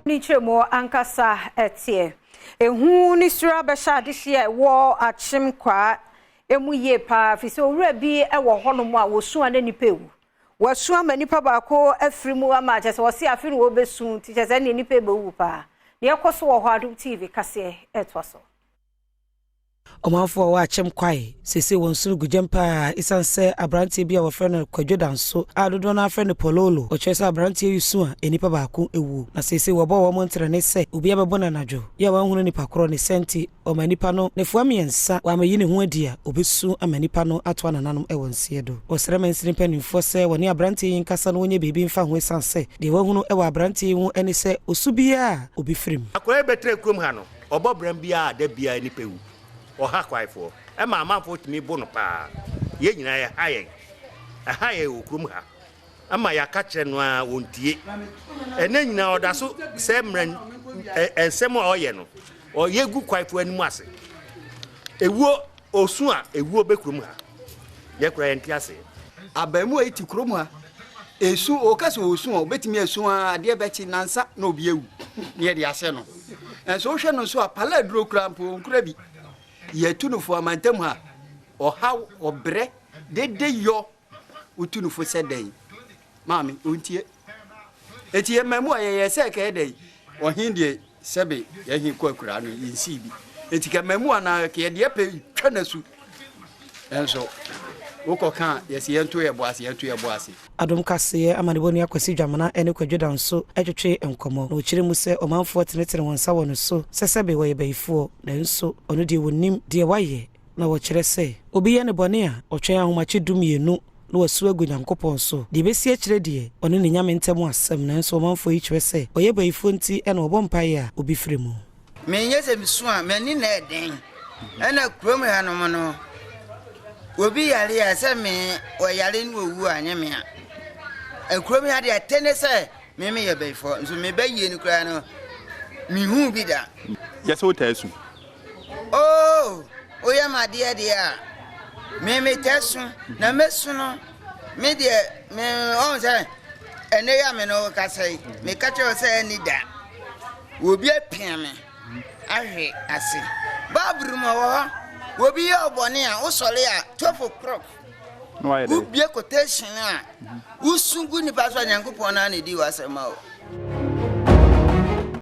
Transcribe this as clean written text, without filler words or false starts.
Ne nkyerɛmu ankasa teɛ. Ehu ne suro abɛhyɛ adehyeɛ a ɛwɔ Akyem Kwaa mu yie paa firi sɛ owura bi wɔ hɔnom a wɔsu a na nnipa ewu. Wɔasu ama nipa baako afiri mu ama kyerɛ sɛ wɔse afe no wɔbɛsu nti kyerɛ sɛ ɛnneɛ nnipa bɛwu paa. Deɛ ɛkɔ so wɔ hɔ Adom TV kaseɛ ɛtoa so. Ɔmanfo a wɔwɔ Akyem Kwae seesei wɔn nsono gu gyam paa esiane sɛ aberanteɛ bi a wɔfrɛ no Kwadwo Danso a dodoɔ no ara frɛ no Pololo. Wɔkyerɛ sɛ aberanteɛ yi su a nnipa baako wu na seesei wɔbɔɔ wɔn ntrɛne sɛ obiara bɛbɔ no anadwo yi a wanhunu nipa korɔ ne saa nti wɔma nnipa no nnafua mmiɛnsa wɔammɛyi ne ho adi a ɔbɛsu ama nnipa no atoa nananom wɔ nseɛ do. Wɔsrɛ mansini mpanimfoɔ sɛ wɔne aberanteɛ yi nkasa na wɔnyɛ biribi mfa ho esiane sɛ deɛ wɔahunu wɔ aberanteɛ yi ho ne sɛ ɔsu biara a obi firi mu. Akwadaa yi bɛtena kurom ha no, Ɔbɔ bram biara a da biara nnipa wu. Ɔha kwaefoɔ. Ɛma amanfoɔ tumi bo no paa. Yɛn nyinaa ɛha yɛn. Ɛha yɛn wɔ kurom ha. Ama yɛaka kyerɛ no ara ɔntie. Ɛnnɛ nyinaa ɔda so sɛ mmerɛ nsɛm a ɔyɛ no ɔyɛ gu kwaefoɔ anim ase. Ewuo Osu a ewuo bɛ kurom ha. Yɛ koraa yɛnte aseɛ. Abaamua yi te kurom ha. Esu, ɔka sɛ ɔresu a, ɔbɛtumi asu ara, adeɛ bɛkye, nansa na obi awu na yɛde ahyɛ no. Nanso wohwɛ no nso a, pala aduro koraa mpo, ɔnkura bi. Yɛatu no fo amantam ha. Ɔhaw, ɔbrɛ, dede yɔ. Wotu no fo sɛ dɛn? Maame, ɔntie. Enti yɛn mmamu a yɛyɛ sɛ kɛyɛ dɛn? Ɔhen deɛ sɛbe yɛn he kɔ akuraa no yɛnsii bi. Enti kɛ mmamu anaa kɛ yɛde yɛpɛ twa no asu. Nso wokɔ ka a yɛse yɛnto yɛ bo ase, yɛnto yɛ bo ase. Adom Kaseɛ amanebɔni Akwasi Dwamena ne Kwadwo Danso twetwee nkɔmmɔ na ɔkyerɛ mu sɛ ɔmanfoɔ tenetene wɔn nsa wɔ no so sɛ sɛbe wɔyɛ bayifoɔ nanso ɔno deɛ wɔnnim deɛ wayɛ na wɔkyerɛ sɛ obi yɛ no bɔne a ɔtwɛn ahomakye dumienu na wasu agu Nyankopɔn so. Deɛ ɛbɛsi akyire deɛ, ɔne ne Nyame ntam asɛm, nanso ɔmanfoɔ yi kyerɛ sɛ ɔyɛ bayifoɔ nti na ɔbɔ mpaeɛ a obi frɛ mu. Menyɛ sɛ mesu a, m'ani na ɛden. Ɛna kurom hanom no, obi yare a sɛ me ɔyare no owu a nyɛ me a. Kurom ha deɛ ɛte ne sɛ me meyɛ bayifoɔ, nso me ba yie no koraa no, mehuu bi da. Yɛ sɛ wotaa su. Oh, woyɛ me adeɛ deɛ a, me metaa su, na mɛsu no, me deɛ, me ɔhu sɛ ɛnɛ yi a me ne wo kasa yi, meka kyerɛ wo sɛ ɛnni da. Obi apia me ahwe ase. Bible mu ɔwɔ hɔ, obi yɛ ɔbɔne a, wosɔre a, 12 o'clock, wobie quotation a, wosu gu nipa so a, Nyankopɔn no ara na ɛdi w'asɛm ma wo.